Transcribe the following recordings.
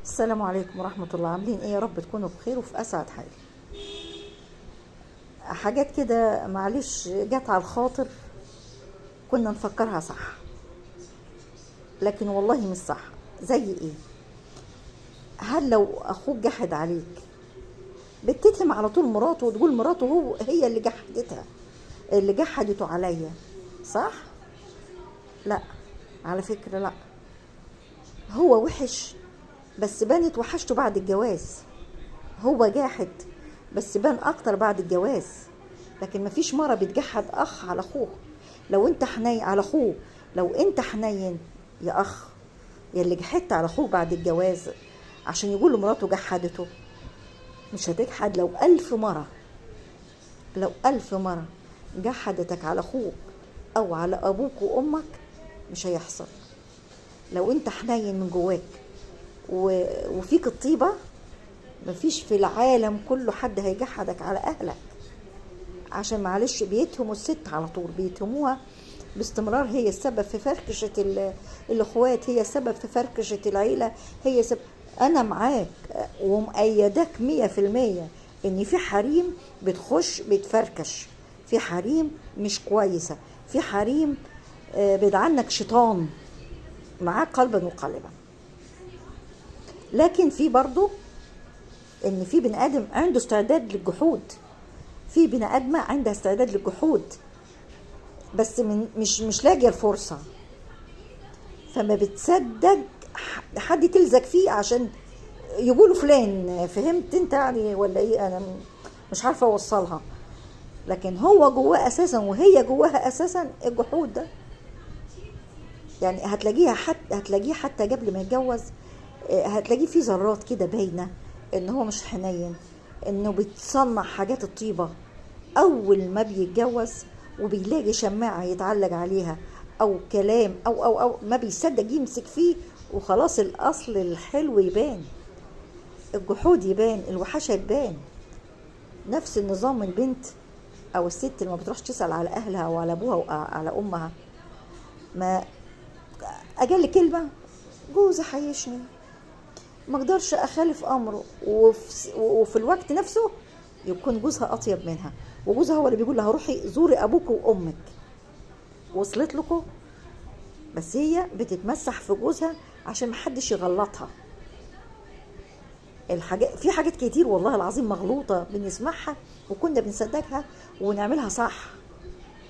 السلام عليكم ورحمة الله. عاملين ايه؟ يا رب تكونوا بخير وفي اسعد حال. حاجات كده معلش جت على الخاطر كنا نفكرها صح، لكن والله مش صح. زي ايه؟ هل لو اخوك جحد عليك بتتهم على طول مراته وتقول مراته هو هي اللي جحدتها، اللي جحدته عليا، صح؟ لا، على فكرة لا، هو وحش بس بانت وحشته بعد الجواز، هو جاحد بس بان اكتر بعد الجواز. لكن مفيش مرة بتجحد اخ على اخوه. لو انت حنين على اخوه، لو انت حنين يا اخ يا اللي جحدت على اخوه بعد الجواز عشان يقول مراته جحدته، مش هتجحد. لو 1000 مرة، لو 1000 مرة جحدتك على اخوك او على ابوك وامك مش هيحصل. لو انت حنين من جواك وفيك الطيبة، مفيش في العالم كله حد هيجحدك على اهلك. عشان معلش بيتهموا الست على طول، بيتهموها باستمرار، هي السبب في فركشة الاخوات، هي السبب في فركشة العيلة، هي سبب. انا معاك ومؤيدك 100% ان في حريم بتخش بتفركش، في حريم مش كويسة، في حريم بعيد عنك شيطان معاك قلبا وقالبا. لكن في برضو ان في بني ادم عنده استعداد للجحود، في بني ادمه عندها استعداد للجحود بس من مش لاقيه الفرصة، فما بتصدق حد تلزق فيه عشان يقولوا فلان، فهمت انت يعني ولا ايه؟ انا مش عارفه اوصلها. لكن هو جواه اساسا وهي جواها اساسا الجحود ده. يعني هتلاقيها حتى، هتلاقيه حتى قبل ما يتجوز هتلاقيه في ذرات كده باينة ان هو مش حنين، انه بيتصنع حاجات الطيبة. اول ما بيتجوز وبيلاقي شماعة يتعلق عليها او كلام او او او ما بيصدق يمسك فيه وخلاص، الاصل الحلو يبان، الجحود يبان، الوحشة تبان. نفس النظام البنت او الست اللي ما بتروحش تسال على اهلها او على ابوها او على امها، ما اجل كلمة جوزي حيشني ما اقدرش اخالف امره، وفي الوقت نفسه يكون جوزها اطيب منها، وجوزها هو اللي بيقول لها روحي زوري ابوك وامك. وصلت لكم؟ بس هي بتتمسح في جوزها عشان محدش يغلطها. الحاجات في حاجات كتير والله العظيم مغلوطة بنسمعها وكنا بنصدقها ونعملها صح،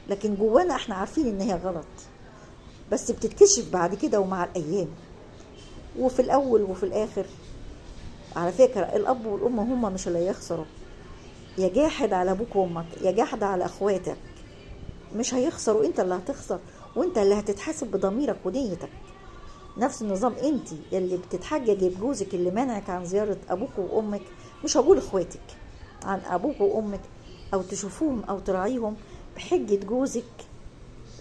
لكن جوانا احنا عارفين ان هي غلط، بس بتتكشف بعد كده ومع الايام. وفي الاول وفي الاخر على فكرة الاب والام هما مش اللي هيخسروا. يا جاحد على ابوك وامك، يا جاحد على اخواتك، مش هيخسروا، انت اللي هتخسر وانت اللي هتتحاسب بضميرك ونيتك. نفس النظام انت اللي بتتحججي بجوزك اللي منعك عن زيارة ابوك وامك، مش هقول اخواتك، عن ابوك وامك او تشوفوهم او تراعيهم بحجة جوزك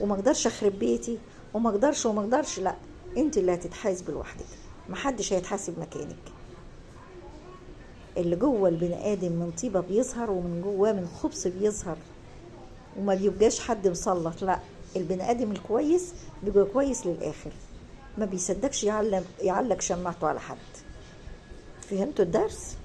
وما اقدرش اخرب بيتي وما اقدرش وما اقدرش. لا، انت اللي هتتحاسب لوحدك، محدش هيتحاسب مكانك. اللي جوه البني ادم من طيبة بيظهر، ومن جواه من خبث بيظهر، وما بيبقاش حد مسلط. لا، البني ادم الكويس بيبقى كويس للاخر، ما بيصدقش يعلق شماعته على حد. فهمتوا الدرس؟